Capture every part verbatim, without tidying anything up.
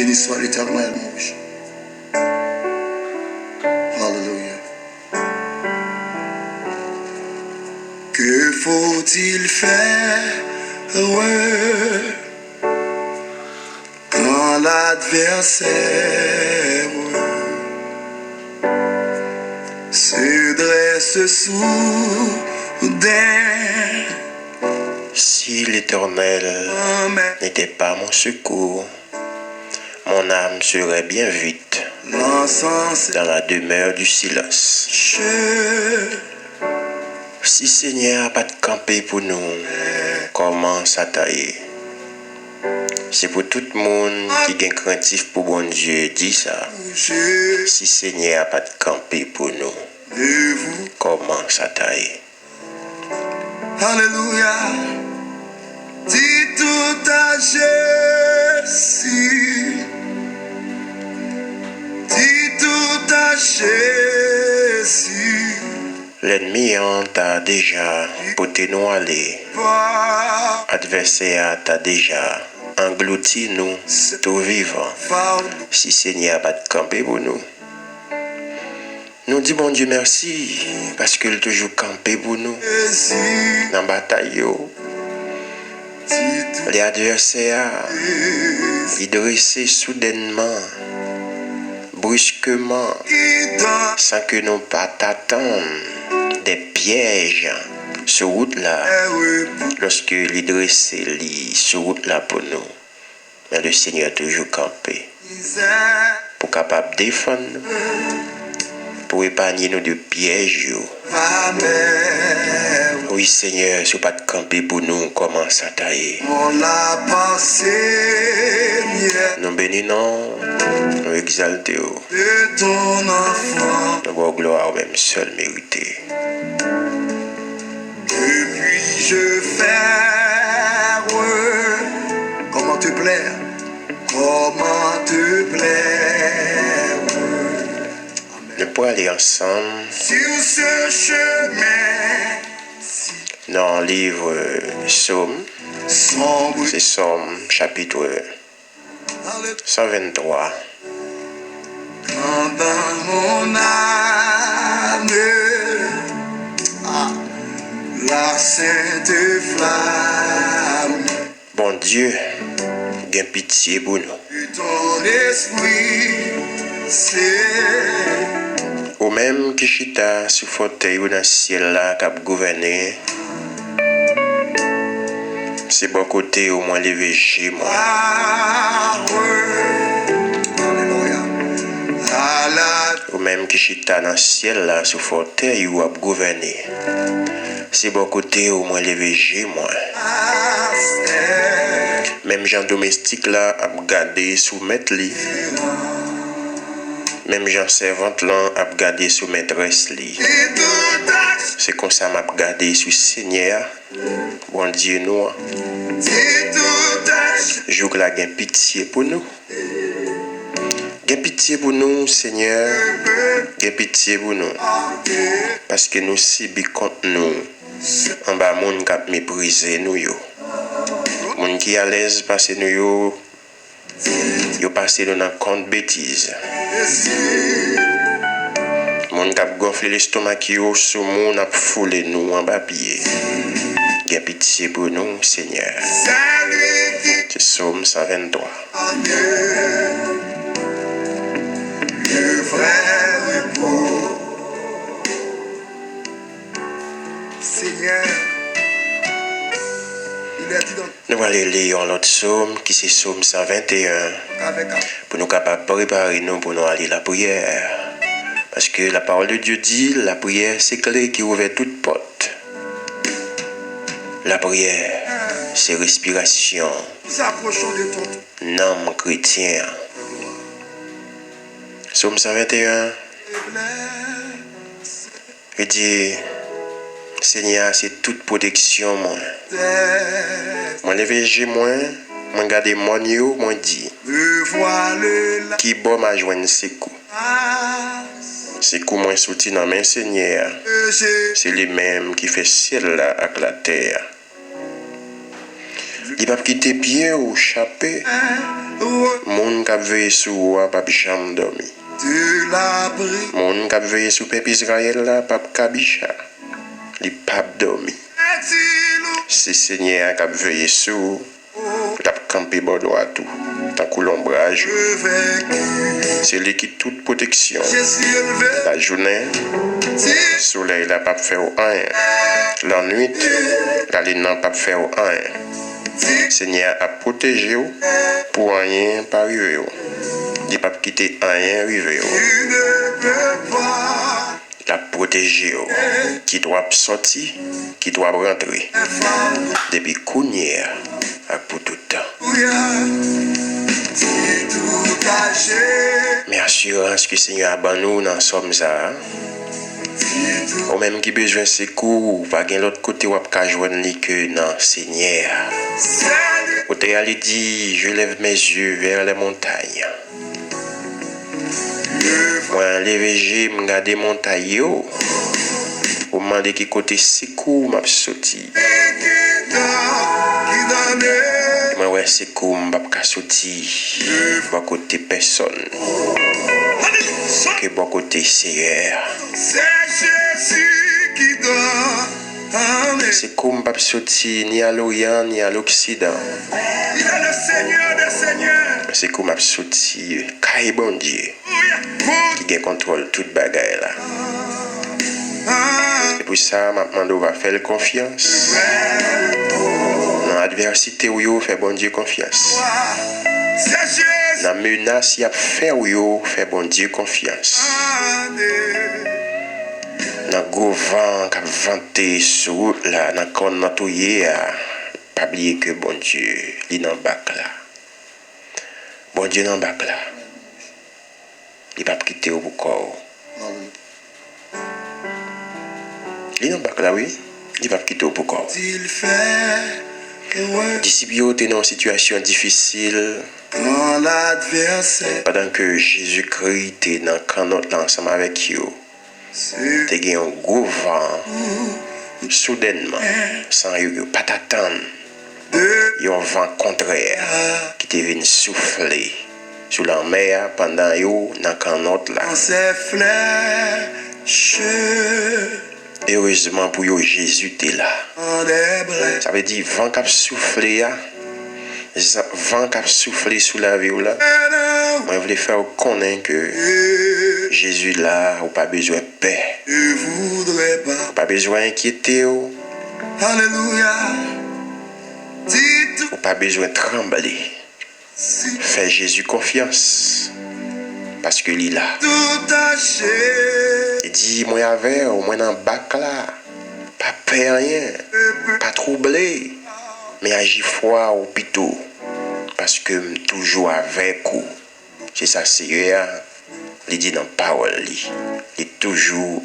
Béni soit l'Éternel, mon rocher. Alléluia. Que faut-il faire quand l'adversaire se dresse soudain? Si l'Éternel n'était pas mon secours, mon âme serait bien vite dans la demeure du silence. Si Senyè a pa t kanpe pou nou, kòman sa ta ye? Se pou tout moun ki gen krentif pou Bondye di sa. Si Senyè a pa t kanpe pou nou, kòman sa ta ye? Alléluia. Dis tout à Jésus. Dis tout à Jésus. Lènmi an ta deja pote nou ale. Advèsè a ta deja anglouti nou tou vivan. Si Senyè a pa t kanpe pou nou, nou di Bondye mèsi, paske l toujou kanpe pou nou nan batay yo. Lè advèsè a, li drese soudènman, briskeman, san ke nou pa t atann, de pyèj sou wout la, lòske li drese li sou wout la pou nou. Men Lesenyè toujou kanpe pou kapab defann nou, pou epanye nou de pyèj yo. Wi, Senyè, si w pa t kanpe pou nou, kòman sa ta ye? Nou beni non w, nou egzalte w, nou ba w glwa ou menm sèl merite. Que puis-je faire? Comment te plaire? Comment te plaire? Nou prale ansanm sur ce chemin nan liv Sòm. Se Sòm, chapit san venntwa. Quand dans mon âme, ah, la sainte flamme. Bondye gen pitye pou nou. De ton esprit, c'est. Ou menm ki chita sou fòtèy ou nan syèl la k ap gouvène, se bò kote w mwen leve je mwen. Ou menm ki chita nan syèl la sou fòtèy ou ap gouvène, se bò kote w mwen leve je mwen. Menm jan domestik la ap gade sou mèt li, menm jan sèvant lan ap gade sou mètrès li, se konsa m ap gade sou Senyè a, Bondye nou an. Jouk la gen pitye pou nou. Gen pitye pou nou, Senyè. Gen pitye pou nou. Paske nou sibi kont nou anba moun k ap meprize nou yo. Moun ki alèz pase nou yo, yo pase nou nan kont betiz. Moun k ap gonfle lestomak yo sou moun ap foule nou anba pye. Gen pitye pou nou, Senyè. Se Sòm san venntwa. Le vrai repos. Senyè, il est dit dans. Nou prale li yon lòt sòm, ki se Sòm san venteyen, pou nou kapab prepare nou pou nou ale lapriyè. Paske la parole de Dieu dit, lapriyè se kle ki ouvè tout pòt. Lapriyè se respirasyon nanm kretyen an. Sòm san venteyen, li di, Senyè a se tout pwoteksyon mwen. Mwen leve je mwen, mwen gade mòn yo, mwen di, ki bò m a jwenn sekou? Sekou mwen soti nan men Senyè a. Se li menm ki fè syèl la ak latè a. Li p ap kite pye w chape. Moun k ap veye sou ou a p ap janm dòmi. Moun k ap veye sou pèp Izrayèl la p ap kabicha. Li p ap dòmi. Se Senyè a k ap veye sou ou. L ap kanpe bò dwat ou, tankou lonbraj ou. Se li ki tout pwoteksyon. Lajounen, solèy la p ap fè w anyen. Lannwit, lalin nan p ap fè w anyen. Senyè a ap pwoteje w pou anyen pa rive w. Li p ap kite anyen rive w. L ap pwoteje w, kit w ap sòti, kit w ap rantre, depi kounye a ak pou tout tan. Men asirans ke Senyè a ban nou nan sòm sa a, ou menm ki bezwen sekou, pa gen lòt kote w ap ka jwenn li ke nan Senyè a. Otè a li di, Je lève mes yeux vers les montagnes. Mwen leve je m gade montay yo, pou m mande ki kote sekou m ap soti. E mwen wè sekou m p ap ka soti bò kote pèsonn ke bò kote Seyè a. Sekou m p ap soti ni a loryan ni a loksidan. Sekou m ap soti kay Bondye ki gen kontwòl tout bagay la. Se pou sa m ap mande w va fè l konfyans. Nan advèsite w yo, fè Bondye konfyans. Nan menas y ap fè w yo, fè Bondye konfyans. Nan gwo van k ap vante sou wout la, nan kòn nan tou ye a, pa bliye ke Bondye, li nan bak la. Bondye nan bak la. Li p ap kite w pou kò w. Li nan bak la, wi. Li p ap kite w pou kò w. Disip yo te nan yon sitiyasyon difisil pandan ke Jezikri te nan kannòt la ansanm avèk yo. Te gen yon gwo van soudènman, san yo, yo pa t atann. Yon van kontrè ki te vin soufle sou lanmè a pandan yo nan kannòt la. Erezman pou yo, Jezi te la. Sa vle di, van k ap soufle a, zan-, van k ap soufle sou lavi w la, mwen vle fè w konnen ke Jezi la, ou pa bezwen pè. Ou pa bezwen enkyete w. Ou pa bezwen tranble. Fè Jezi konfyans, paske li la. Li di, mwen avè w, mwen nan bak la. Pa pè anyen, pa twouble, men aji fwa w pito, paske m toujou avèk ou. Se sa Seyè a, li di nan pawòl li. Li toujou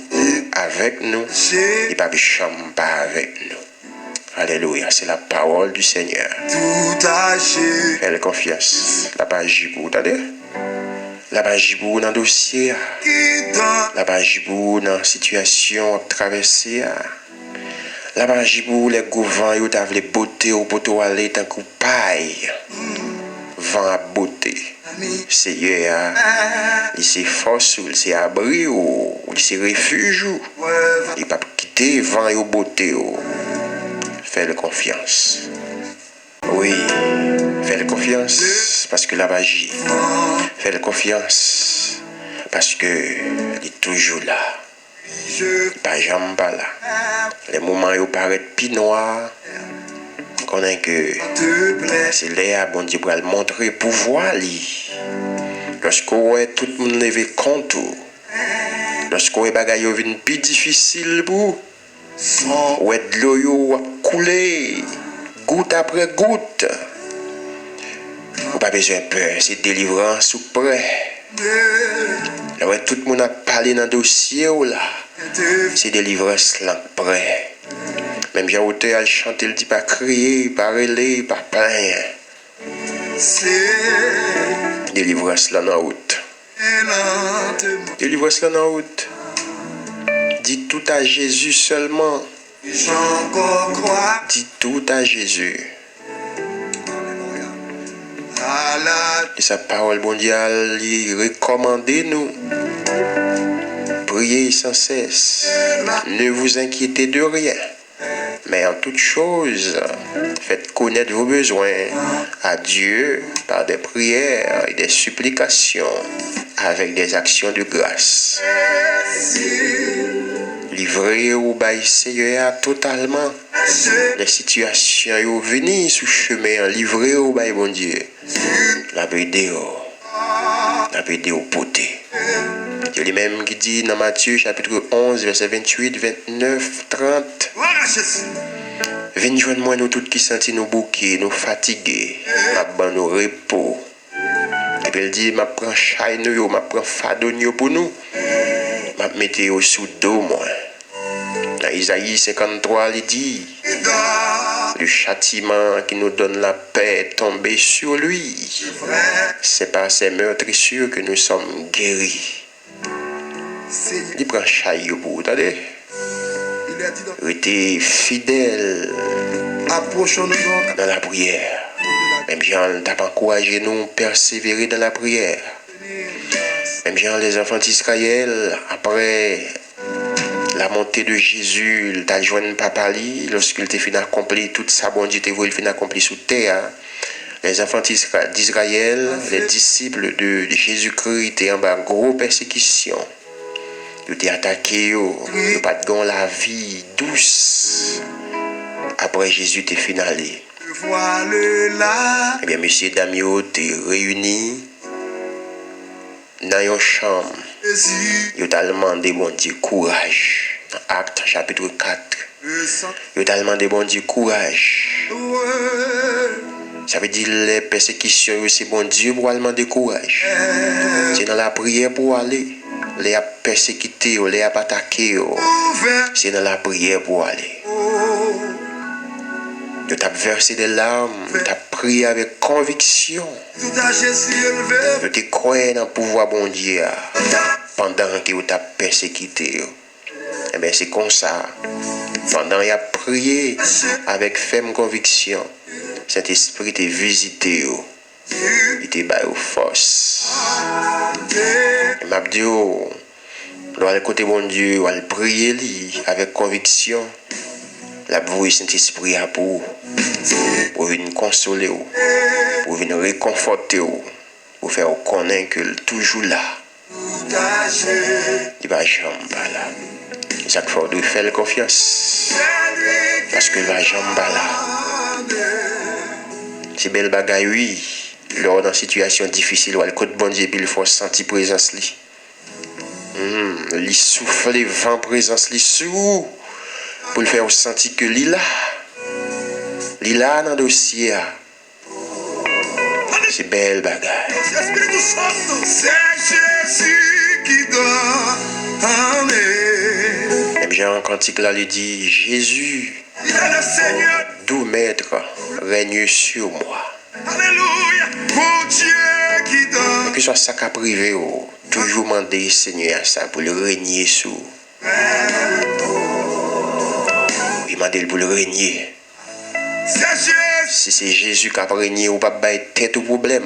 avèk nou, li p ap janm pa avèk nou. Alelouya, c'est la parole du Seigneur. Fè l konfyans, l ap aji pou ou, tande. L ap aji pou ou nan dosye a. L ap aji pou ou nan sitiyasyon w ap travèse a. L ap aji pou ou lè gwo van yo ta vle bote w, pote w ale tankou pay. Van ap bote. Seyè a, li se fòs ou, li se abri ou, li se refij ou. Li p ap kite van yo bote w. Fè l konfyans. Wi, fè l konfyans, paske l ap aji. Fè l konfyans, paske li toujou la. Li pa janm pa la. Lè moman yo parèt pi nwa, konnen ke se lè a Bondye pral montre pouvwa li. Lòske w wè tout moun leve kont ou, lòske w wè bagay yo vin pi difisil pou ou, ou wè dlo yo ap koule, gout apre gout. Ou pa bezwen pè, se delivrans ou prè. Lè w wè tout moun ap pale nan dosye w la, se delivrans lan k prè. Menm jan otè a l chante, l di, pa kriye, pa rele, pa plenyen. Delivrans lan nan wout. Delivrans lan nan wout. Di tout a Jezi sèlman. Di tout a Jezi. E sa pawòl Bondye a, li rekòmande nou, priez sans cesse, ne vous inquiétez de rien, mais en toute chose, faites connaître vos besoins à Dieu par des prières et des supplications avec des actions de grâce. Livre w bay Seyè a totalman. Lè sitiyasyon yo vini sou chemen an, livre w bay Bondye. L ap ede w. L ap ede w pote. Se li menm ki di nan Matye chapit onz, vèsè venntuit, vennèf, trant, vin jwenn mwen, nou tout ki santi nou bouke, nou fatige, m ap ban nou repo. Epi l di, m ap pran chay nou yo, m ap pran fado n yo pou nou. M ap mete yo sou do mwen. Nan Izayi senkanntwa, li di, le châtiment qui nous donne la paix est tombé sur lui. C'est par ses meurtrissures que nous sommes guéris. Li pran chay yo pou ou, tande. Rete fidèl nan lapriyè. Menm jan l t ap ankouraje nou pèsevere nan lapriyè. Menm jan lèzanfan Izrayèl, apre la montée de Jésus, l t al jwenn papa li, lòske l te fin akonpli tout sa Bondye te voye l fin akonpli sou tè a. Les enfants d'Isra- d'Israël, les disciples de Jésus-Christ, te anba gwo pèsekisyon. Yo te atake yo, yo pa t gen yon lavi dous apre Jezi te fin ale. Ebyen, mesye dam yo te reyini nan yon chanm. Yo t al mande Bondye kouraj. Nan Akt, chapit kat. Yo t al mande Bondye kouraj. Sa vle di, lè pèsekisyon yo, se Bondye pou w al mande kouraj. Se nan lapriyè pou w ale. Lè y ap pèsekite yo, lè y ap atake yo, se nan lapriyè pou w ale. Yo t ap vèse de lam, yo t ap priye avèk konviksyon. Yo te kwè nan pouvwa Bondye a pandan ke yo t ap pèsekite yo. Ebyen, se konsa, pandan y ap priye avèk fèm konviksyon, Sentespri te vizite yo, li te ba yo fòs. E m ap di w, lè w al kote Bondye, w al priye li avèk konviksyon, l ap voye Sentespri a pou ou, pou vin konsole w, pou vin rekonfòte w, pou fè w konnen ke l toujou la. Li pa janm pa la. Se sa k fè w dwe fè l konfyans. Paske l pa janm pa la. Se bèl bagay, wi. Lè w nan sitiyasyon difisil, w al kot Bondye, epi l fè w santi prezans li. Hmm, li soufle van prezans li sou ou, pou l fè w santi ke li la. Li la nan dosye a. Se bèl bagay. Se Jezi ki domine. Menm jan kantik la, li di, Jésus, doux maître, règne sur moi. Alelouya. Bondye ki domine. Kèlkeswa sa k ap rive w, toujou mande Senyè a sa pou l renye sou ou. Wi, mande l pou l renye. Si se Jezi k ap renye, ou p ap bay tèt ou pwoblèm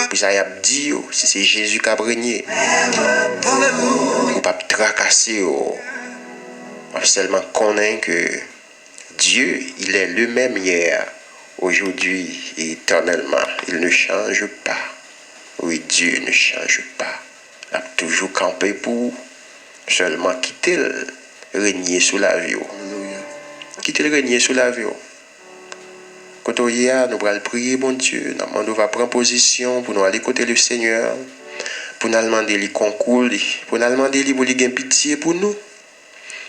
pou sa y ap di yo. Si se Jezi k ap renye, ou p ap trakase yo. W ap sèlman konnen ke Dieu, il est le même hier, aujourd'hui et éternellement. Il ne change pas. Wi, Dieu ne change pas. L ap toujou kanpe pou ou. Sèlman kite l renye sou lavi w. Kite l renye sou lavi w. Kote w ye a, nou pral priye Bondye. N ap mande w va pran pozisyon pou nou ale kote le Senyè, pou n al mande li konkou li, pou n al mande li pou li gen pitye pou nou.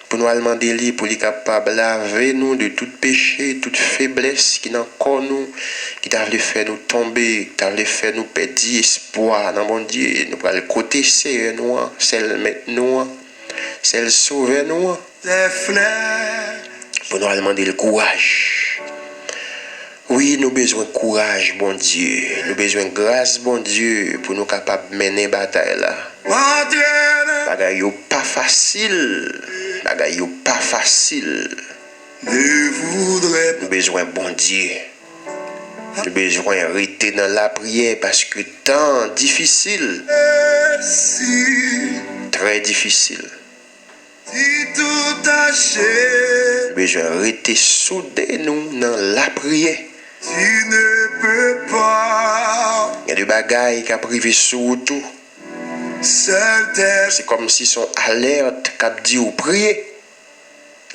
Pou nou al mande li pou li kapab lave nou de tout peche, tout feblès ki nan kò nou, ki ta vle fè nou tonbe, ki ta vle fè nou pèdi espwa nan Bondye. Nou pral kote Seyè nou an, sèl Mèt nou an, sèl Sovè nou an. Pou nou al mande l kouraj. Wi, nou bezwen kouraj Bondye. Nou bezwen gras Bondye pou nou kapab mennen batay la. Bagay yo pa fasil. Bagay yo pa fasil. Nou bezwen Bondye. Nou bezwen rete Rete nan lapriyè paske tan an difisil. Trè difisil. Nou bezwen rete soude nou nan lapriyè. Gen de bagay k ap rive sou wout ou. Se kòmsi se yon alèt k ap di w priye.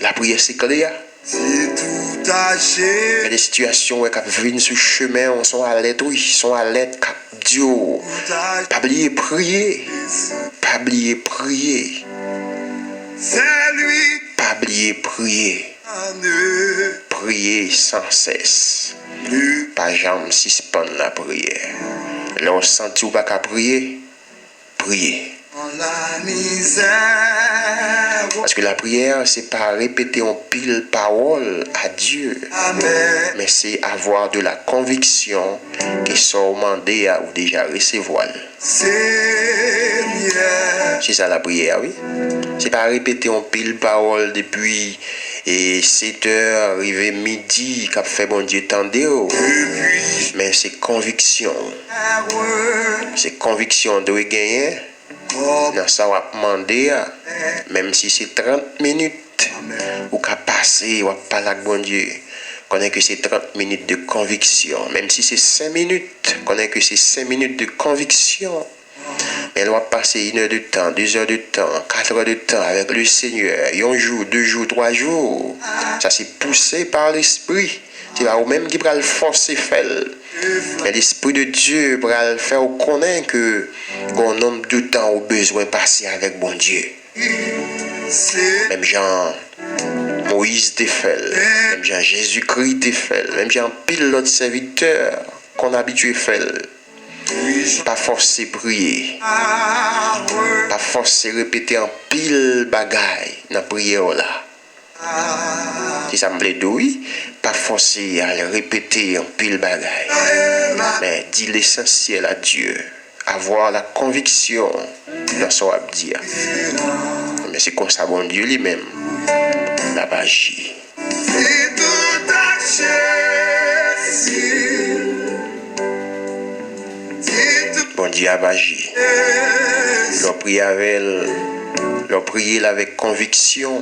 Lapriyè se kle a. Gen de sitiyasyon w wè k ap vin sou chemen w, se yon alèt, wi, se yon alèt k ap di w pa bliye priye. Pa bliye priye. Pa bliye priye. Priye san sès. Pa janm sispann lapriyè. Lè w santi w pa ka priye, priye. Paske lapriyè, se pa repete yon pil pawòl a Dye, men se avoir de la conviction ke sa w mande a, ou deja resevwa l. Se sa lapriyè a, wi. Se pa repete yon pil pawòl depi e setè rive midi k ap fè Bondye tande w. Men se konviksyon. Se konviksyon w dwe genyen nan sa w ap mande a. Menm si se trant minit ou ka pase, w ap pale ak Bondye. Konnen ke se trant minit de konviksyon. Menm si se senk minit, konnen ke se senk minit de konviksyon. Men lè w ap pase inè de tan, dezè de tan, katrè de tan avèk le Senyè, yon jou, de jou, twa jou, sa se pouse pa Lespri. Se pa ou menm ki pral fòse fè l. Men Lespri de Dye pral fè w konnen ke gon nonb de tan ou bezwen pase avèk Bondye. Menm jan Moyiz te fè l, menm jan Jezikri te fè l, menm jan anpil lòt sèvitè konn abitye fè l. Pa fòse priye. Pa fòse repete anpil bagay nan priyè w la. Se sa m vle di w, wi. Pa fòse al repete anpil bagay. Men di lesansyèl a Dye. Avoir la conviction nan sa w ap di a. Men se konsa Bondye li menm l ap aji. Bondye ap aji. Lè w priye avè l, lè w priye l avèk konviksyon,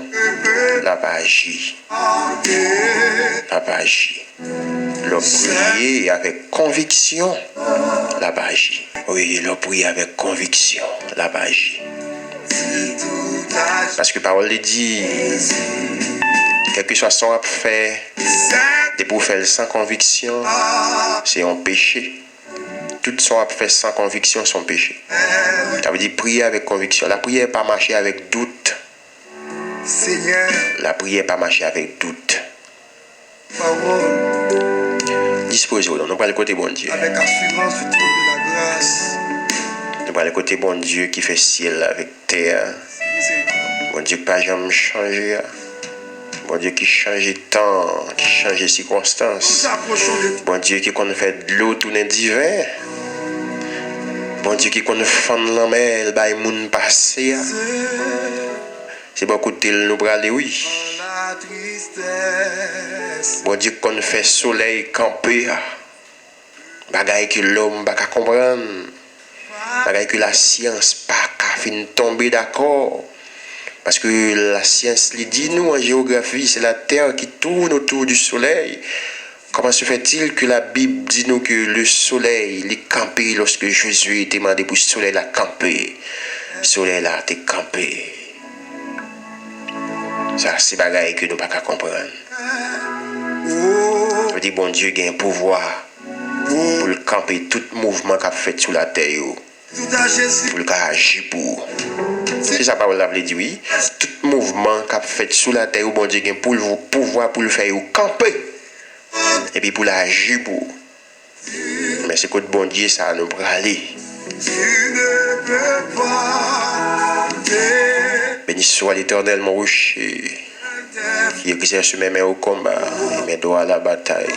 l ap aji. L ap aji. Lè w priye avèk konviksyon, l ap aji. Wi, lè w priye avèk konviksyon, l ap aji. Paske pawòl li di, kèlkeswa sa w ap fè, depi w fè l san konviksyon, se yon peche. Tout sa w ap fè san konviksyon se yon peche. Sa vle di priye avèk konviksyon. Lapriyè pa mache avèk dout. Lapriyè pa mache avèk dout. Dispoze w non, nou pral kote Bondye. Nou pral kote Bondye ki fè syèl avèk tè a. Bondye k pa janm chanje a. Bondye ki chanje tan, ki chanje sikonstans. Bondye ki konn fè dlo tounen diven. Bondye ki konn fann lanmè, l bay moun pase a. Se bò kote l nou prale, wi. Bondye k konn fè solèy kanpe a. Bagay ke lòm pa ka konprann. Bagay ke lasyans pa ka fin tonbe dakò. Paske lasyans, li di nou an jewografi, c'est la Terre qui tourne autour du soleil. Comment se fait-il que la Bible dit nous que le soleil, li kanpe lorsque Jésus te mande pou solèy la kanpe? Solèy la te kanpe. Sa se bagay ke nou pa ka konprann. Sa vle di Bondye gen pouvwa pou l kanpe tout mouvman k ap fèt sou latè yo, pou l ka aji pou ou. Se sa pawòl la vle di, wi. Tout mouvman k ap fèt sou latè yo, Bondye gen pou l, pouvwa pou l fè yo kanpe, epi pou l aji pou ou. Men se kot Bondye sa a nou prale. Béni soit l'Éternel, mon rocher, qui exerce mes mains au combat et mes doigts à la bataille.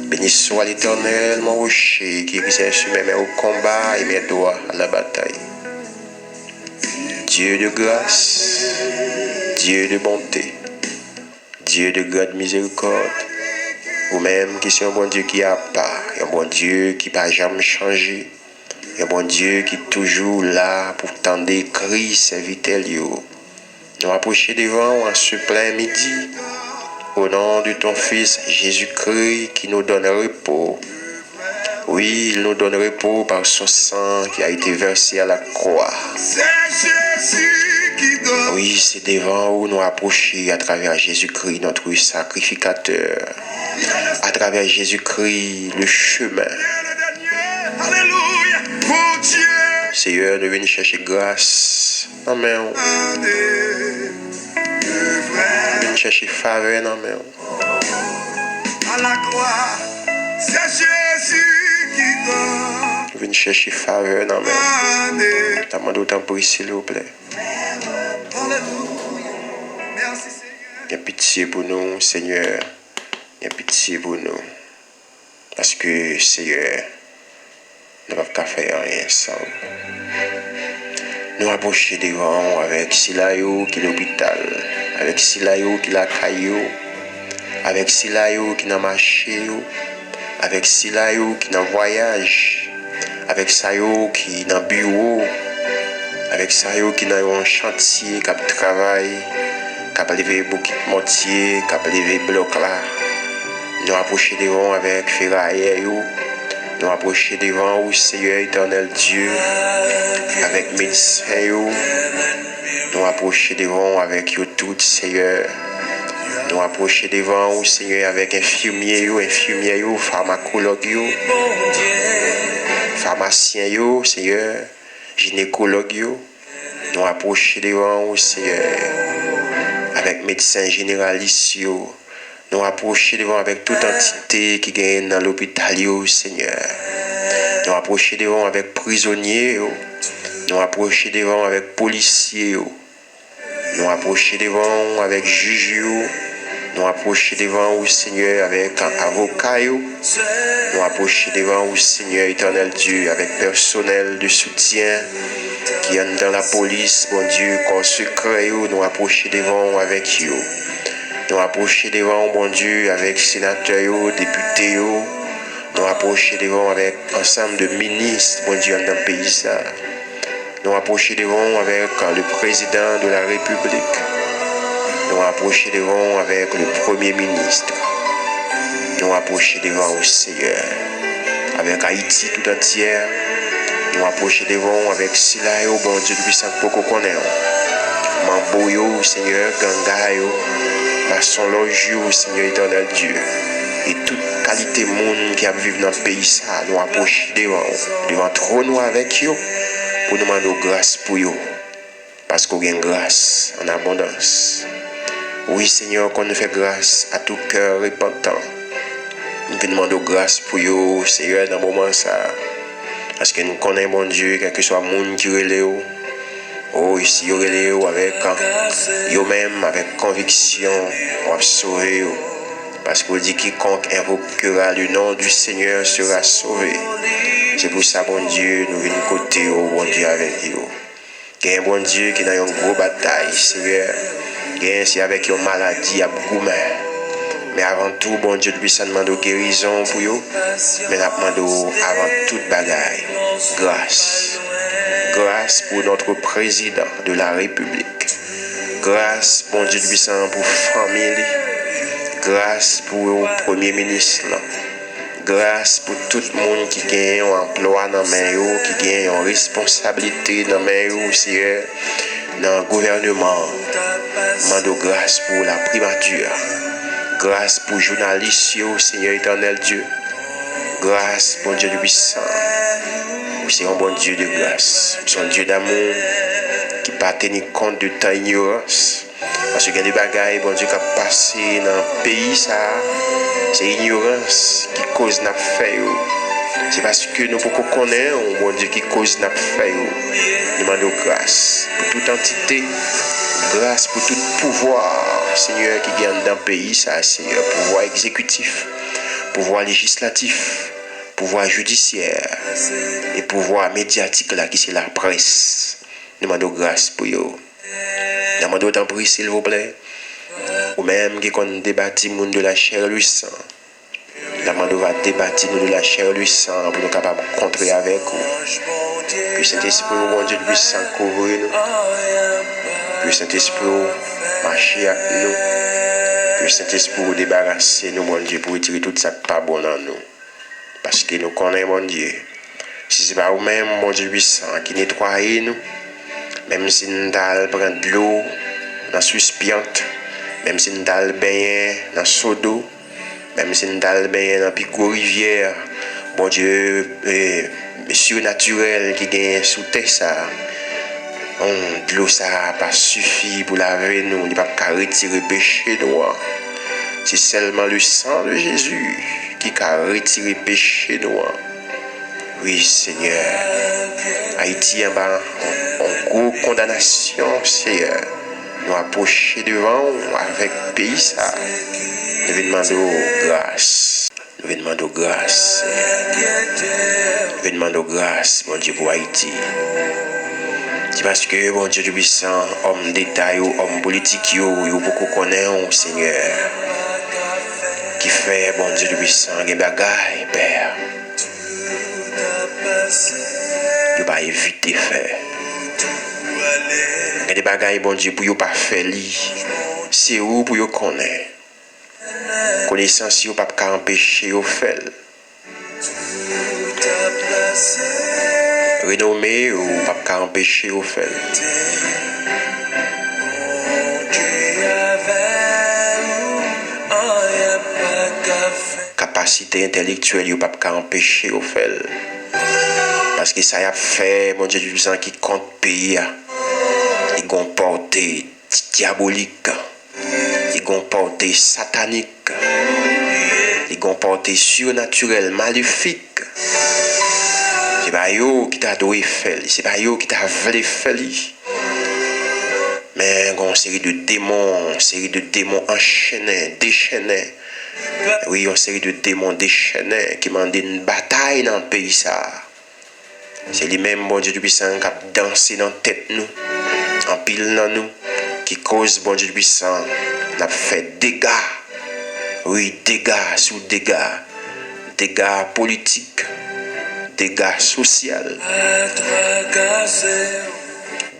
Béni soit l'Éternel, mon rocher, qui exerce mes mains au combat et mes doigts à la bataille. Dieu de grâce, Dieu de bonté, Dieu de grande miséricorde, ou menm ki se yon Bondye ki apa, Bondye ki pa janm chanje, yon Bondye ki toujou la pou tande kri sèvitè l yo. Nou apwoche devan w an se plen midi, au nom de ton Fils Jésus-Christ qui nous donne repos. Oui, il nous donne repos par son sang qui a été versé à la croix. Oui, se devan ou nou apwoche atravè Jezikri, notre sacrificateur, atravè Jezikri, le chemin. Seyè, nou vin chèche gras nan men w. Nou vin chèche favè nan men w. Nou vin chèche favè nan men w. N ap mande w tanpri, silvouplè. Gen pitye pou nou, Senyè. Gen pitye pou nou. Paske, Seyè, nou p ap ka fè anyen san ou. Nou apwoche devan w avèk sila yo ki lopital, avèk sila yo ki lakay yo, avèk sila yo ki nan mache yo, avèk sila yo ki nan vwayaj, avèk sa yo ki nan biwo, avèk sa yo ki nan yon chantye k ap travay, k ap leve bokit mòtye, k ap leve blòk la. Nou apwoche devan w avèk ferayè yo. Nou apwoche devan ou, Seyè Etènèl Dye, avèk medsen yo. Nou apwoche devan w avèk yo tout, Seyè. Nou apwoche devan ou, Seyè, avèk enfimyè yo, enfimyè yo, famakològ yo, famasyen yo, Seyè, jinekològ yo. Nou apwoche devan ou, Seyè, avèk medsen jeneralis yo. Nou apwoche devan avèk tout antite ki genyen nan lopital yo, Senyè. Nou apwoche devan avèk prizonye yo. Nou apwoche devan avèk polisye yo. Nou apwoche devan w avèk jij yo. Nou apwoche devan ou, Senyè, avèk avoka yo. Nou apwoche devan ou, Senyè Etènèl Dye, avèk pèsonèl de soutyen ki anndan lapolis, Bondye, kò sekrè yo. Nou apwoche devan w avèk yo. Nou apwoche devan w, Bondye, avèk senatè yo, depite yo. Nou apwoche devan w avèk ansanm de minis, Bondye, anndan peyi sa. Nou apwoche devan w avèk le président de la République. Nou apwoche devan w avèk le Premye Minis. Nou apwoche devan w, Seyè, avèk Ayiti tout antyè. Nou apwoche devan w avèk sila yo, Bondye Toupisan, k poko konnen w. Manbo yo, Seyè, ganga yo, masonlòj yo, Seyè Etènèl Dye, e tout kalite moun ki ap viv nan peyi sa, nou apwoche devan w, devan twòn ou avèk yo, pou nou mande w gras pou yo, paske w gen gras an abondans. Wi, Senyè, w konn fè gras a tout kè repantan. Nou vin mande w gras pou yo, Seyè, nan moman sa a, paske nou konnen, Bondye, kèlkeswa moun ki rele w, o, e si yo rele w avèk, yo menm, avèk konviksyon, w ap sove yo. Paske w di, quiconque invoquera le nom du Seigneur sera sauvé. Se pou sa, Bondye, nou vin kote w, Bondye, avèk yo. Gen Bondye ki nan yon gwo batay, Seyè. Gen se avèk yon maladi y ap goumen. Men avan tou, Bondye Toupisan, n mande w gerizon pou yo. Men n ap mande w avan tout bagay, gras. Gras pou notre président de la République. Gras, Bondye Toupisan, pou fanmi li. Gras pou Premye Minis lan. Gras pou tout moun ki gen yon anplwa nan men yo, ki gen yon responsablite nan men yo, Seyè, nan gouvèneman an. Mande w gras pou laprimati a. Gras pou jounalis yo, Seyè Etènèl Dye. Gras, Bondye Toupisan. Ou se yon Bondye de gras. Ou se yon Dye damou ki pa teni kont de tan inyorans. Paske gen de bagay, Bondye, k ap pase nan peyi sa a, se inyorans ki koz n ap fè yo. Se paske nou poko konnen w, Bondye, ki koz n ap fè yo. Nou mande w gras pou tout antite, gras pou tout pouvwa, Senyè, ki gen anndan peyi sa a, Senyè, pouvwa egzekitif, pouvwa lejislatif, pouvwa jidisyè e pouvwa medyatik la, ki se laprès. Nou mande w gras pou yo. N ap mande w tanpri, silvouplè, ou menm ki konn deba timoun de la chair et le sang, n Mande w va debati nou de lachè e de san pou nou kapab kontre avèk ou. Ke Sentespri w, Bondye Tibwisan, kouvri nou. Ke Sentespri w mache ak nou. Ke Sentespri w debarase nou, Bondye, pou retire tout sa k pa bon nan nou. Paske nou konnen, Bondye, si se pa ou menm, Bondye Tibwisan, ki netwaye nou, menm si n t al pran dlo nan Swispyant, menm si n t al benyen nan Sodo, menm si n t al benyen nan pi gwo rivyè, Bondye, e, sirnatirèl ki genyen sou tè sa a, hum, dlo sa a pa sifi pou lave nou, li p ap ka retire peche nou an. Se sèlman le sang de Jésus ki ka retire peche nou an. Wi, Senyè. Ayiti anba yon gwo kondanasyon, Senyè. Nou apwoche devan w avèk peyi sa. Nou vin mande w gras. Nou vin mande w gras, Senyè. Nou vin mande w gras, Bondye, pou Ayiti. Se paske, Bondye Tibwisan, òm deta yo, òm politik yo, yo poko konnen w, Senyè. Ki fè, Bondye Tibwisan, gen bagay, Pè, yo pa evite fè. Gen de bagay, Bondye, pou yo pa fè li, se ou pou yo konnen. Konesans yo p ap ka anpeche yo fè l. Renome yo p ap ka anpeche yo fè l. Kapasite entèlektyèl yo p ap ka anpeche yo fè l. Paske sa y ap fè, Bondye Tibwisan, ki kont peyi a, li gon pòte dyabolik. Li gon pòte satanik. Li gon pòte sirnatirèl, malefik. Se pa yo ki ta dwe fè li, se pa yo ki ta vle fè li. Men gon seri de demon, yon seri de demon anchennen, dechennen. Wi, yon seri de demon dechennen ki mande n batay nan peyi sa a. Se li menm, Bondye Tibwisan, k ap danse nan tèt nou, anpil nan nou, ki koz, Bondye Tibwisan, n ap fè dega. Wi, dega sou dega. Dega politik, dega sosyal,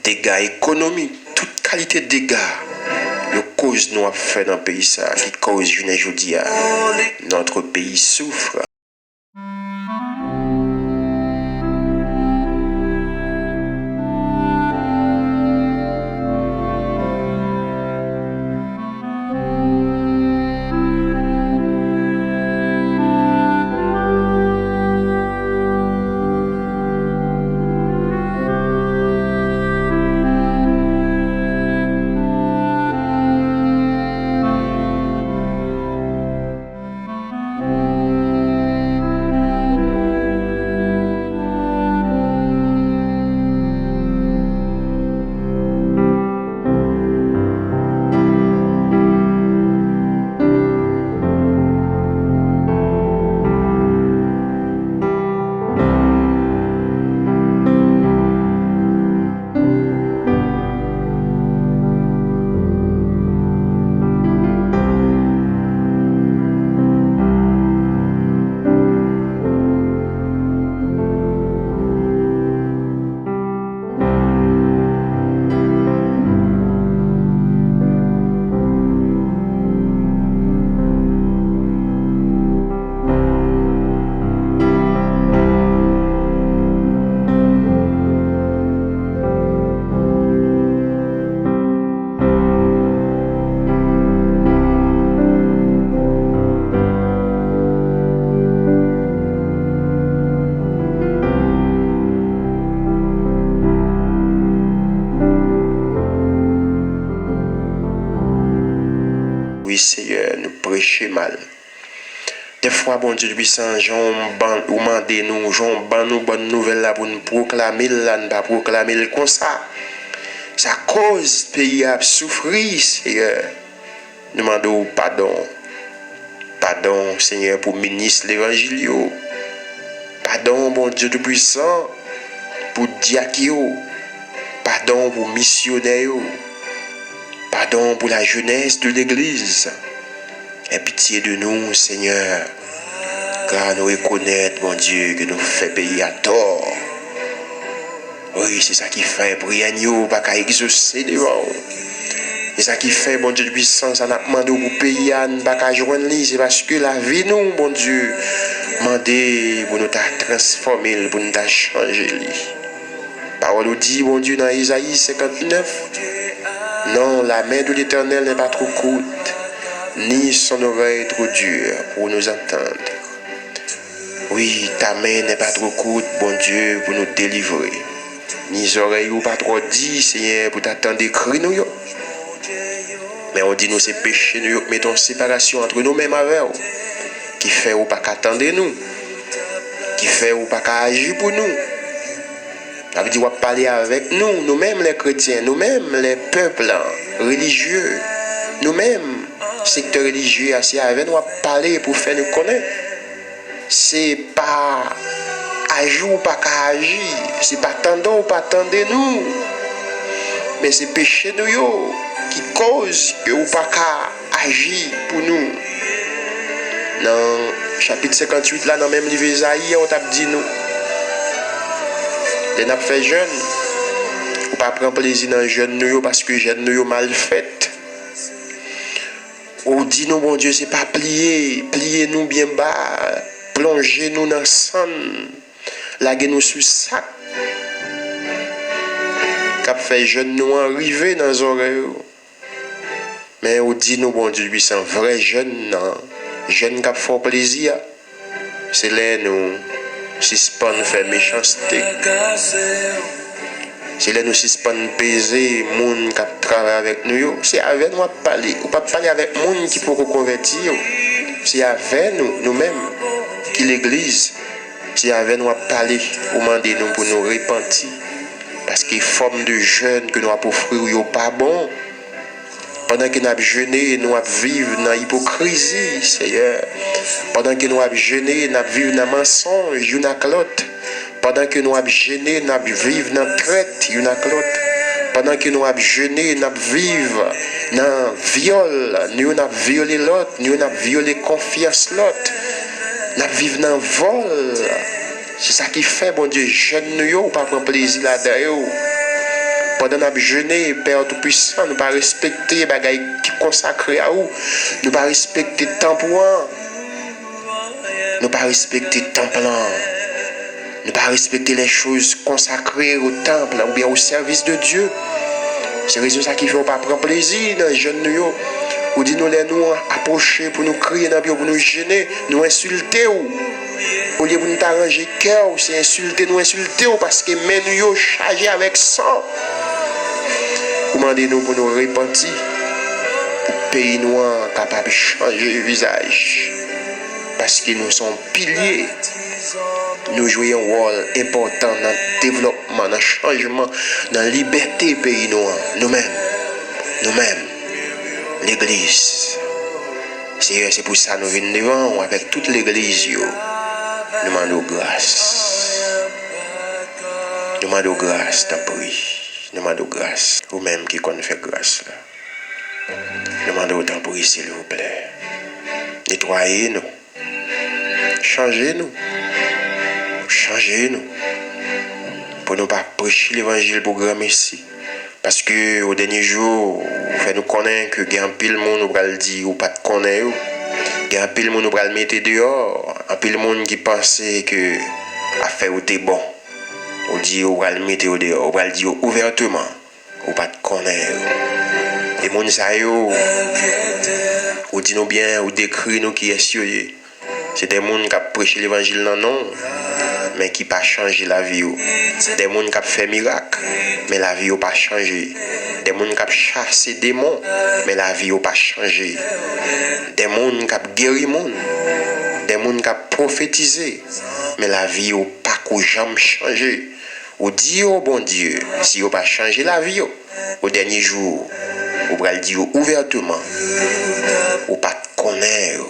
dega ekonomik, tout kalite dega yo koz nou ap fè nan peyi sa a, ki koz jounen jodi a, notre pays souffre. Wi, Seyè, nou preche mal. Dèfwa, Bondye Tibwisan, jan w ban, ou mande nou, jan w ban nou bòn nouvèl la pou n pwoklame l la, n pa pwoklame l konsa. Sa koz peyi a ap soufri, Seyè. Nou mande w padon. Padon, Senyè, pou minis levanjil yo. Padon, Bondye Tibwisan, pou dyak yo. Padon pou misyonè yo. Padon pou la jeunesse de l'église. Aie pitié de nous, Seigneur. Ka nou rekonèt, Bondye, ke nou fè peyi a tò. Wi, se sa ki fè priyè n yo pa ka egzose devan w. Se sa ki fè, Bondye Tupwisan, sa n ap mande w pou peyi a, n pa ka jwenn li. Se paske lavi nou, Bondye, mande pou nou ta transfòme l, pou nou ta chanje li. Pawòl ou di, Bondye, nan Ezayi senkant nèf, Non, la main de l'Éternel n'est pas trop courte, ni son oreille trop dure pour nous entendre. Wi, ta men n'est pas trop courte, Bondye, pou nou delivre. Ni zòrèy ou pa twò di, Senyè, pou ta tande kri nou yo. Men ou di nou se peche nou yo k mete yon separasyon ant nou menm avè w, ki fè ou pa ka tande nou, ki fè ou pa ka aji pou nou. Sa vle di w ap pale avèk nou, nou menm lè kretyen, nou menm lè pèp la, relijye, nou menm sektè relijye a, se avè nou w ap pale pou fè nou konnen. Se pa aji w pa ka aji, se pa tande w pa tande nou, men se peche nou yo ki koz ke w pa ka aji pou nou. Nan chapit senkant uit la, nan menm liv Ezayi a, w t ap di nou, lè n ap fè jèn, ou pa pran plezi nan jèn nou yo, paske jèn nou yo mal fèt. Ou di nou, Bondye, se pa pliye, pliye nou byen ba, plonje nou nan sann, lage nou sou sak k ap fè jèn nou an rive nan zòrèy ou. Men ou di nou, Bondye Tupwisan, vrè jèn nan, jèn k ap fè w plezi a, se lè nou sispann fè mechanste. Se lè nou sispann peze moun k ap travay avèk nou yo. Se avè nou w ap pale. Ou p ap pale avèk moun ki poko konvèti yo. Se avè nou, nou menm, ki legliz. Se avè nou w ap pale. Ou mande nou pou nou repanti. Paske fòm de jèn ke nou ap ofri w yo pa bon. Pandan ke n ap jene, nou ap viv nan ipokrizi, Seyè. Pandan ke nou ap jene, n ap viv nan mansonj youn ak lòt. Pandan ke nou ap jene, n ap viv nan trèt youn ak lòt. Pandan ke nou ap jene, n ap viv nan vyòl, nou youn ap vyole lòt, nou youn ap vyole konfyans lòt. N ap viv nan vòl. Se sa ki fè, Bondye, jèn nou yo, ou pa pran plezi ladan yo. Pandan n ap jene, Pè Toupisan, nou pa respekte bagay ki konsakre a ou. Nou pa respekte tanp ou an. Nou pa respekte tanp lan. Nou pa respekte les choses consacrées au temple oubyen au service de Dieu. Se rezon sa ki fè ou pa pran plezi nan jèn nou yo. Ou di nou lè nou apwoche pou nou kriye nan pye w, pou nou jene, nou ensilte w. Olye pou nou ta ranje kè w, se ensilte nou ensilte w paske men nou yo chaje avèk san. Ou mande nou pou nou repanti, pou peyi nou an kapab chanje vizaj. Paske nou se yon pilye, nou jwe yon wòl enpòtan nan devlòpman, nan chanjman, nan libète peyi nou an. Nou menm, nou menm, legliz. Seyè, se pou sa nou vin devan w avèk tout legliz yo. Nou mande w gras. Nou mande w gras, tanpri. Nou mande w gras. Ou menm ki konn fè gras la. Nou mande w, tanpri, silvouplè. Netwaye nou. Chanje nou. Chanje nou. Pou nou pa preche levanjil pou granmesi. Paske o dènye jou, ou fè nou konnen ke gen anpil moun ou pral di ou pa t konnen yo. Gen anpil moun ou pral mete deyò. Anpil moun ki panse ke afè yo te bon. Ou di ou pral mete yo deyò. Ou pral di yo ouvèteman ou pa t konnen yo. E moun sa yo, ou di nou byen, ou dekri nou kiyès yo ye. Se de moun k ap preche levanjil nan non w, men ki pa chanje lavi yo. De moun k ap fè mirak, men lavi yo pa chanje. De moun k ap chase demon, men lavi yo pa chanje. De moun k ap geri moun, de moun k ap pwofetize, men lavi yo pa ko janm chanje. Ou di yo, Bondye, si yo pa chanje lavi yo, o dènye jou, ou pral di yo ouvèteman, ou pa t konnen yo.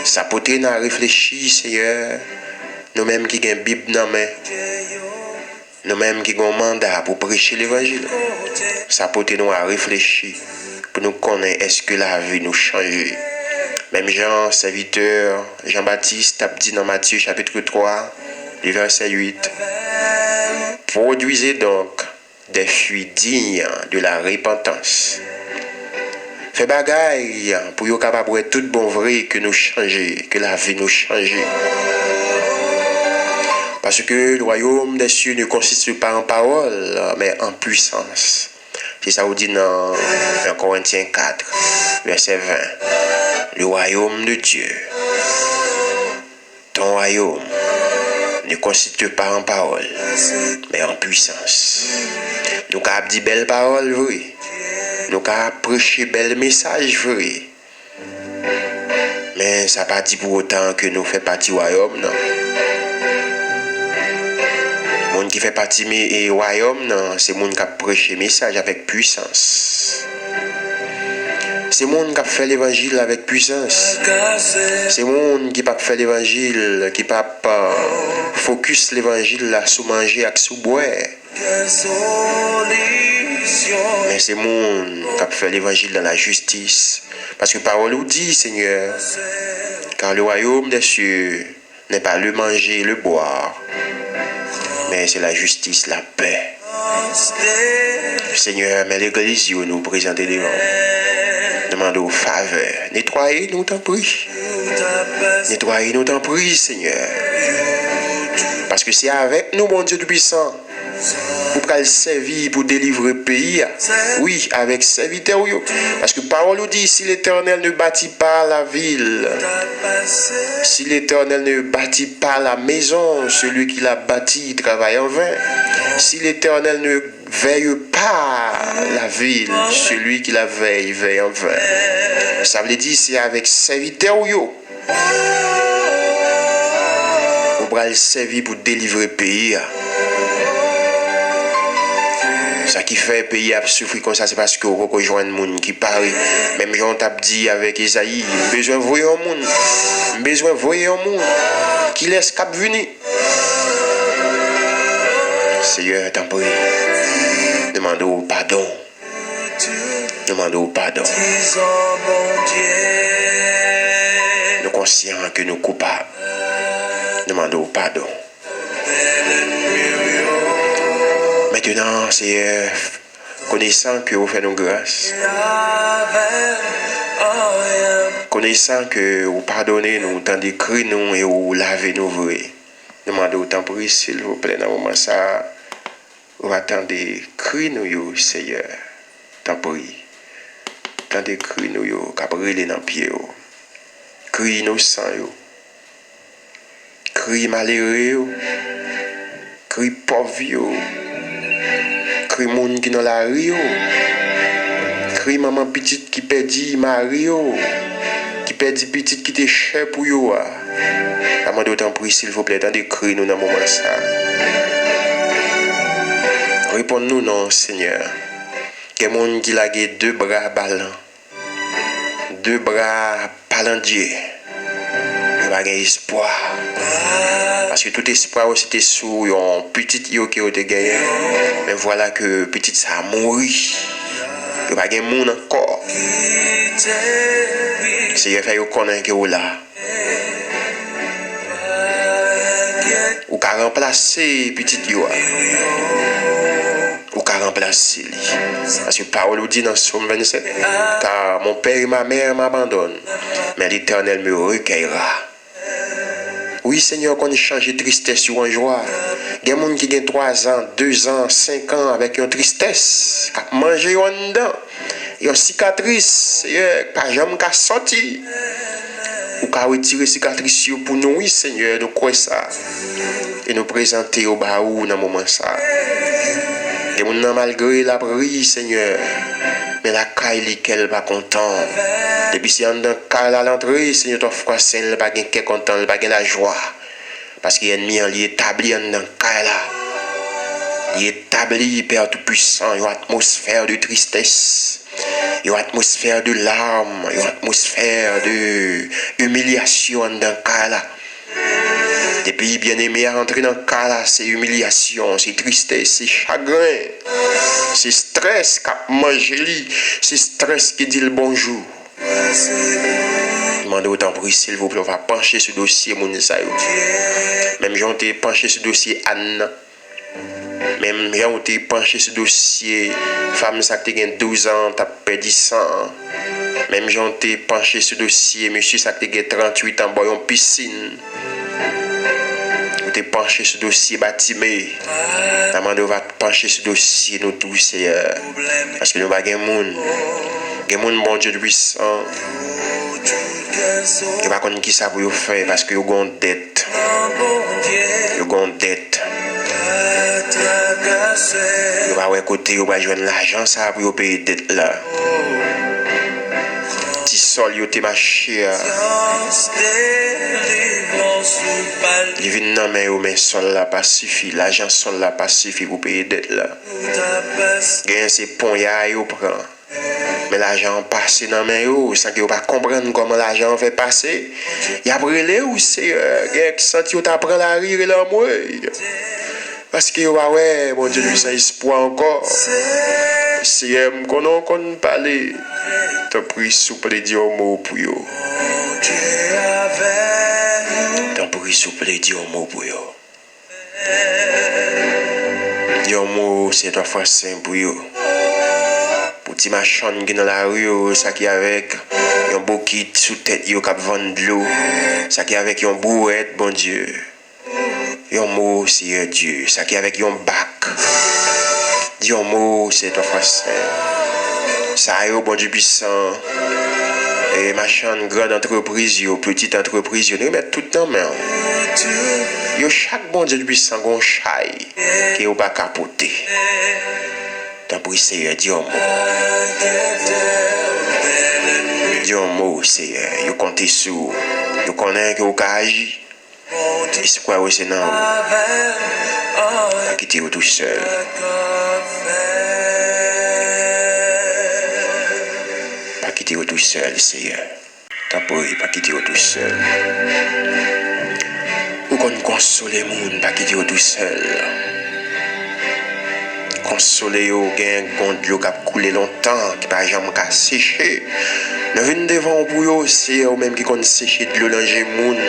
Sa pote n a reflechi, Seyè, nou menm ki gen Bib nan men, nou menm ki gen yon manda pou preche levanjil. Sa pote nou a reflechi pou nou konnen èske lavi nou chanje. Menm jan sèvitè Jan Batis t ap di nan Matye chapit twa, li vèsè uit, Produisez donc des fruits dignes de la repentance. Fè bagay pou yo kapab wè tout bon vre ke nou chanje, ke lavi nou chanje. Parce que le royaume des cieux ne consiste pas en parole, mais en puissance. Se sa ou di nan un Corinthiens quatre, vèsè ven. Le royaume de Dieu, ton royaume, ne consiste pas en parole, mais en puissance. Nou ka ap di bèl pawòl vre. Nou ka ap preche bèl mesaj vre. Men sa pa di pou otan ke nou fè pati wayòm nan. Moun ki fè pati mi- e wayòm nan, se moun k ap preche mesaj avèk pwisans. Se moun k ap fè levanjil avèk pwisans. Se moun ki p ap fè levanjil, ki p ap, euh, fokis levanjil la sou manje ak sou bwè. Men se moun k ap fè levanjil nan lajistis. Paske pawòl ou di, Senyè, car le royaume des cieux n'est pas le manger et le boire, mais c'est la justice, la paix. Senyè, men legliz yo nou prezante devan ou. Nou mande w favè. Netwaye nou, tanpri. Netwaye nou, tanpri, Senyè. Paske se avèk nou, Bondye Toupisan, ou pral sèvi pou delivre peyi a. Wi, avèk sèvitè w yo. Paske pawòl ou di, si l'Éternel ne bâtit pas la ville, si l'Éternel ne bâtit pas la maison, celui qui la bâtit travaille en vain. Si l'Éternel ne veille pas la ville, celui qui la veille veille en vain. Sa vle di, se avèk sèvitè w yo ou pral sèvi pou delivre peyi a. Sa ki fè peyi a ap soufri konsa, se paske w poko jwenn moun ki pare. Menm jan w t ap di avèk Ezayi, m bezwen voye yon moun. M bezwen voye yon moun. Kilès k ap vini? Seyè, tanpri, nou mande w padon. Nou mande w padon. Nou konsyan ke nou koupab. Nou mande w padon. Mentenan, Seyè, konesan ke ou fè nou gras, konesan ke ou padone nou, ou tande kri nou e ou lave nou vre, nou mande w, tanpri, silvouplè, nan moman sa a, ou va tande kri nou yo, Seyè. Tanpri, tande kri nou yo k ap rele nan pye w. Kri inosan yo. Kri malere yo. Kri pòv yo. Kri moun ki nan lari yo. Kri manman pitit ki pèdi mari yo. Ki pèdi pitit ki te chè pou yo a. N ap mande w tanpri, silvouplè, tande kri nou nan moman sa a. Reponn nou non, Senyè. Gen moun ki lage de bra balan, de bra palandye. Yo pa gen espwa. Paske tout espwa yo se te sou yon pitit yo ke yo te genyen. Men vwala ke pitit sa a mouri. Yo pa gen moun ankò. Seyè, fè yo konnen ke ou la. Ou ka ranplase pitit yo a. Ou ka ranplase li. Paske pawòl ou di nan Sòm vennsenk, Car mon père et ma mère m'abandonnent, mais l'Éternel me recueillera. Wi, Senyè, ou konn chanje tristès yo an jwa. Gen moun ki gen twazan, dezan, senkan avèk yon tristès k ap manje yo anndan. Yon sikatris, Seyè, pa janm ka sòti. Ou ka retire sikatris yo pou nou, wi, Senyè, nou kwè sa. E nou prezante yo ba ou nan moman sa. Gen moun nan, malgre l ap ri, Senyè, men lakay li, kè l pa kontan. Depi se anndan kay la l antre, Senyè, pafwa, Senyè, l pa gen kè kontan, l pa gen lajwa. Paske ènmi an, li etabli anndan kay la. Li etabli, Pè Toupisan, yon atmosfè de tristès, yon atmosfè de larm, yon atmosfè de imilyasyon anndan kay la. Depi byeneme a antre nan kay la, se imilyasyon, se tristès, se chagren, se strès k ap manje li, se strès ki di l bonjou. Mande w tanpri, silvouplè, w va panche sou dosye moun sa yo. Menm jan w te panche sou dosye Ann nan. Menm jan w te panche sou dosye fanm sa k te gen douz an, t ap pèdi san an. Menm jan w te panche sou dosye mesye sa k te gen tranntuit an bò yon pisin. Ou te panche sou dosye Batime. N a mande w va panche sou dosye nou tou, Seyè. Paske nou pa gen moun. Gen moun, Bondye Toupisan, yo pa konn kisa pou yo fè, paske yo gon dèt. Yo gon dèt. Yo pa wè kote yo pral jwenn lajan sa pou yo peye dèt la. Ti sòl yo te mache a, li vin nan men yo, men sòl la pa sifi, lajan sòl la pa sifi pou peye dèt la. Genyen se ponya yo pran. Men lajan an pase nan men yo, san ke yo pa konprann kòman lajan an fè pase. Y ap rele w, Seyè. Gen ki santi yo ta pran lari, rele anmwey. Paske yo pa wè, Bondye, nou san espwa ankò. Seyè, m konnen w konn pale. Tanpri, souple, di yon mo pou yo. Tanpri, souple, di yon mo pou yo. Di yon mo, Seyè, twa fwa sen pou yo. Pou ti machann ki nan lari yo, sa ki avèk yon bokit sou tèt yo k ap vann dlo, sa ki avèk yon brouwèt, Bondye. Yon mo, Seyè Dye, sa ki avèk yon bak. Di yon mo, Seyè, twa fwa sen. Sa yo, Bondye Toupisan, e machann, gran antrepriz yo, pitit antrepriz yo, nou remèt tout nan men w. Yo chak, Bondye Toupisan, gon chay ke yo pa ka pote. Tanpri, Seyè, di yon mo. Di yon mo, Seyè. Yo konte sou ou. Yo konnen ke w ka aji. Espwa yo se nan ou. Pa kite yo tou sèl. Pa kite yo tou sèl, Seyè. Tanpri, pa kite yo tou sèl. Ou konn konsole moun, pa kite yo tou sèl. Konsole yo, gen gon dlo k ap koule lontan, ki pa janm ka seche. Nou vin devan w pou yo, Seyè, ou menm ki konn seche dlo nan je moun.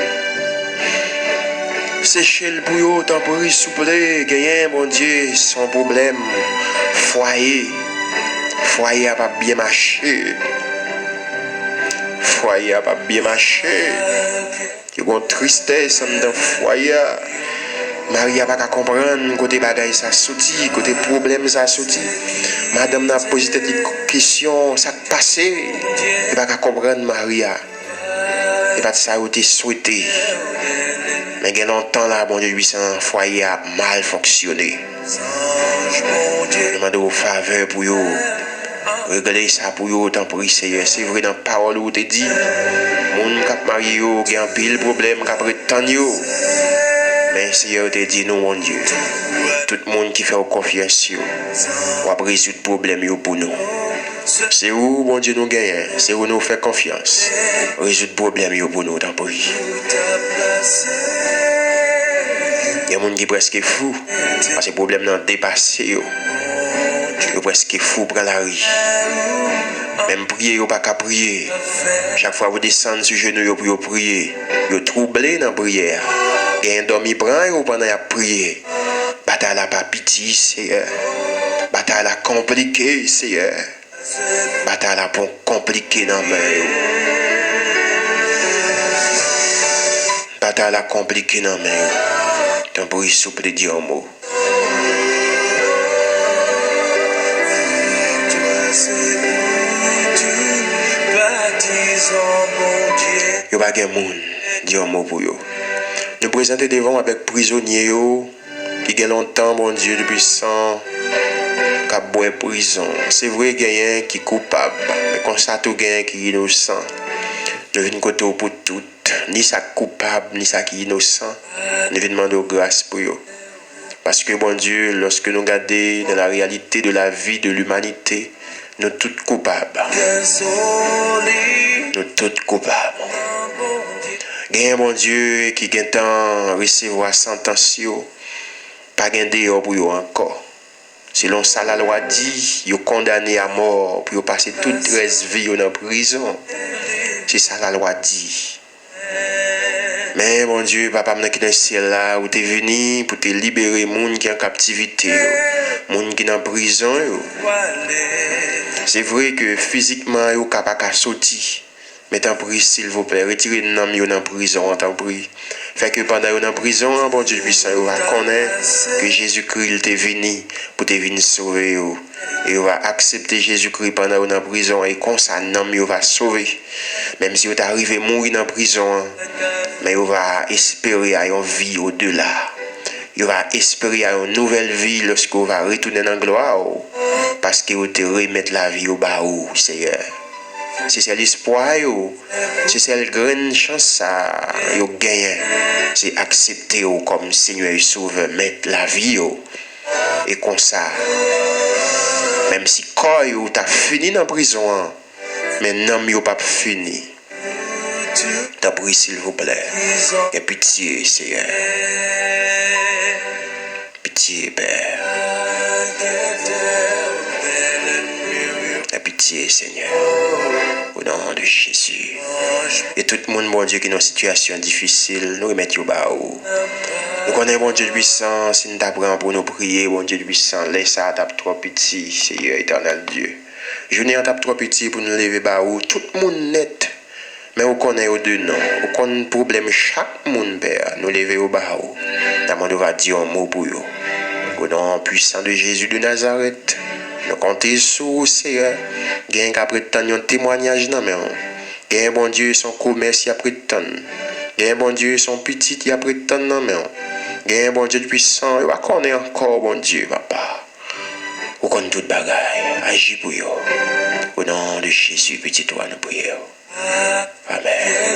Seche l pou yo, tanpri, souple, genyen, Bondye, se yon pwoblèm fwaye. Fwaye a p ap byen mache. Fwaye a p ap byen mache. Yo gon tristès anndan fwaye a. Mari a pa ka konprann kote bagay sa soti, kote pwoblèm sa soti. Madanm nan ap poze tèt li kesyon, sa k pase? Li pa ka konprann mari a. E pa t sa yo te swete. Men gen lontan la, Bondye Toupisan, fwaye a ap mal fonksyone. Nou mande w favè pou yo. Regle sa pou yo, tanpri, Seyè. Se vre, nan pawòl ou te di, moun k ap marye yo gen anpil pwoblèm k ap ret tann yo. Men Seyè, ou te di nou, Bondye, tout moun ki fè w konfyans yo, w ap rezoud pwoblèm yo pou nou. Se ou, Bondye, nou genyen. Se ou nou fè konfyans. Rezoud pwoblèm yo pou nou, tanpri. Gen moun ki prèske fou, paske pwoblèm nan depase yo. Yo prèske fou, pran lari. Menm priye, yo pa ka priye. Chak fwa yo desann sou jenou yo pou yo priye, yo twouble nan priyè a. Genyen dòmi pran yo pandan y ap priye. Batay la pa piti, Seyè. Batay la konplike, Seyè. Batay la pon konplike nan men yo. Batay la konplike nan men yo. Tanpri, souple, di yon mo. Yo pa gen moun, di yon mo pou yo. Nou prezante devan w avèk prizonye yo, ki gen lontan, Bondye Toupisan, k ap bwè prizon. Se vre, genyen ki koupab, men konsa tou genyen ki inosan. Nou vin kote w pou tout, ni sa k koupab, ni sa ki inosan. Nou vin mande w gras pou yo. Paske, Bondye, lòske nou gade dans la réalité de la vie de l'humanité, nou tout koupab. Nou tout koupab. Genyen, Bondye, ki gentan resevwa santans yo, pa gen deyò pou yo ankò. Selon sa lalwa di, yo kondane a mò pou yo pase tout rès vi yo nan prizon. Se sa lalwa di. Men, Bondye, Papa m nan ki nan syèl la, ou te vini pou te libere moun ki an kaptivite yo, moun ki nan prizon yo. Se vre ke fizikman yo ka pa ka soti, men tanpri, silvouplè, retire nanm yo nan prizon an, tanpri. Fè ke pandan yo nan prizon an, Bondye Pwisan, yo va konnen ke Jezikri, li te vini pou te vin sove yo. E yo va aksepte Jezikri pandan yo nan prizon an, e konsa nanm yo va sove. Menm si yo ta rive mouri nan prizon an, men yo va espere a yon vi odela. Yo va espere a yon nouvèl vi lòske yo va retounen nan glwa w, paske yo te remèt lavi yo ba ou, Seyè. Se sèl espwa yo, se sèl grenn chans sa yo genyen, se aksepte w kòm Senyè e Sovè, Mèt lavi yo. E konsa, menm si kò yo ta fini nan prizon an, men nanm yo p ap fini. Tanpri, silvouplè, gen pitye, Seyè. Pitye, Pè. Gen pitye, Senyè. O non de Jezi. E tout moun, Bondye, ki nan sitiyasyon difisil, nou remèt yo ba ou. Nou konnen, Bondye Pwisan, si n ta pran pou nou priye, Bondye Pwisan, lè sa a t ap twò piti, Seyè Etènèl Dye. Jounen an t ap twò piti pou nou leve ba ou, tout moun nèt. Men ou konnen yo de non. Ou konn pwoblèm chak moun, Pè. Nou leve yo ba ou. N a mande w va di yon mo pou yo. O non pwisan de Jezi de Nazarèt, nou konte sou ou, Seyè. Genyen k ap ret tann yon temwayaj nan men w. Genyen, Bondye, se yon komès y ap ret tann. Genyen, Bondye, se yon pitit y ap ret tann nan men w. Genyen, Bondye Pwisan, yo pa konnen ankò, Bondye, Papa. Ou konn tout bagay. Aji pou yo. O non de Jezi, Pitit ou a, nou priye w. Amèn.